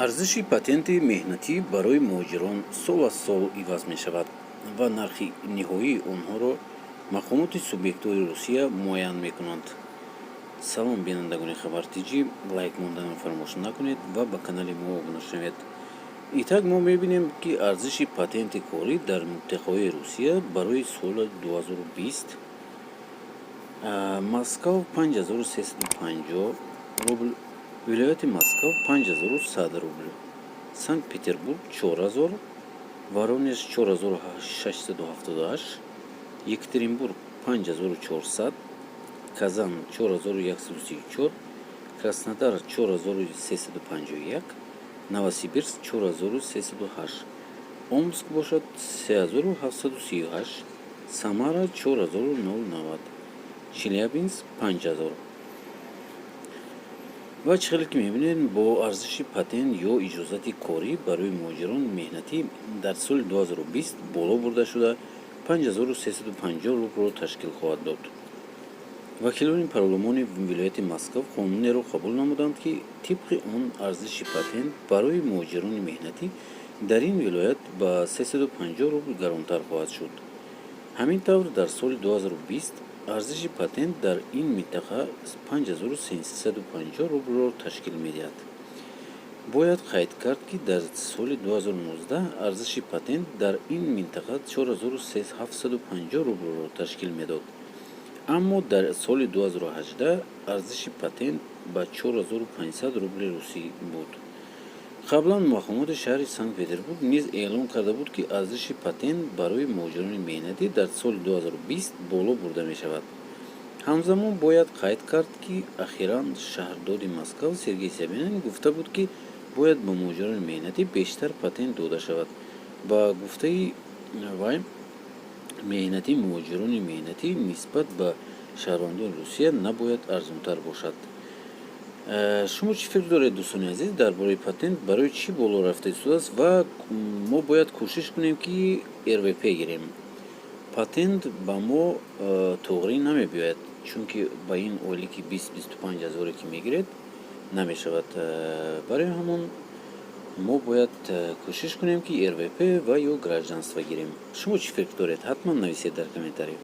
Арзиши патенти меҳнатӣ барои муҳоҷирон сол аз сол иваз мешавад ва нархи ниҳоии онҳоро мақомоти субъектҳои Русия муайян мекунанд. Салом, бинандагони Хабар ТҷЛайк монданро фаромӯш накунед ва ба канали мо обуна шавед. Итак, мо мебинем, ки арзиши патенти корӣ дар минтақаҳои Русия барои соли 2020: Москав 5350 рубл, вилояти Москав 5100 рубл, Санкт Петербург 4000, Воронеж 4678, Екатеринбург 5400, Казан 4134, Краснодар 4351, Новосибирск 4308, Омск бошад 3738, Самара 4090, Челябинск 5000. Ва чӣ хеле ки мебинед, бо арзиши патент ё иҷозати корӣ барои муҳоҷирони меҳнатӣ дар соли 2020 боло бурда шуда, 5350 рублро ташкил хоҳад дод. Вакилони парлумони вилояти Москав қонунеро қабул намуданд, ки тибқи он арзиши патент барои муҳоҷирони меҳнатӣ дар ин вилоят ба 350 рубл гаронтар хоҳад шуд. Ҳамин тавр, дар соли 2020 арзиши патент дар ин минтақа 5350 рублро ташкил медиҳад. Бояд қайд кард, ки дар соли 2019 арзиши патент дар ин минтақа 4750 рублро ташкил медод, аммо дар соли 2018 арзиши патент ба 4500 рубли русӣ буд. Қаблан мақомоти шаҳри Санкт Петербург низ эълон карда буд, ки арзиши патент барои муҳоҷирони меҳнатӣ дар соли 2020 боло бурда мешавад. Ҳамзамон бояд қайд кард, ки ахиран шаҳрдоди Москав Сергей Собянин гуфта буд, ки бояд ба муҳоҷирони меҳнатӣ бештар патент дода шавад. Ба гуфтаи вай, меҳнати муҳоҷирони меҳнатӣ нисбат ба шаҳрвандони Русия набояд арзонтар бошад. Шумо чӣ фикр доред, дӯстони азиз, дар бораи патент? Барои чӣ боло рафта истодааст ва мо бояд кӯшиш кунем, ки РВП гирем? Патент ба мо туғрӣ намебиёяд, чунки ба ин ойлики 20-25 ҳазоре, ки мегиред, намешавад. Барои ҳамон мо бояд кӯшиш кунем, ки РВП ва ё гражданство гирем. Шумо чӣ фикр доред, ҳатман нависед дар комментарий.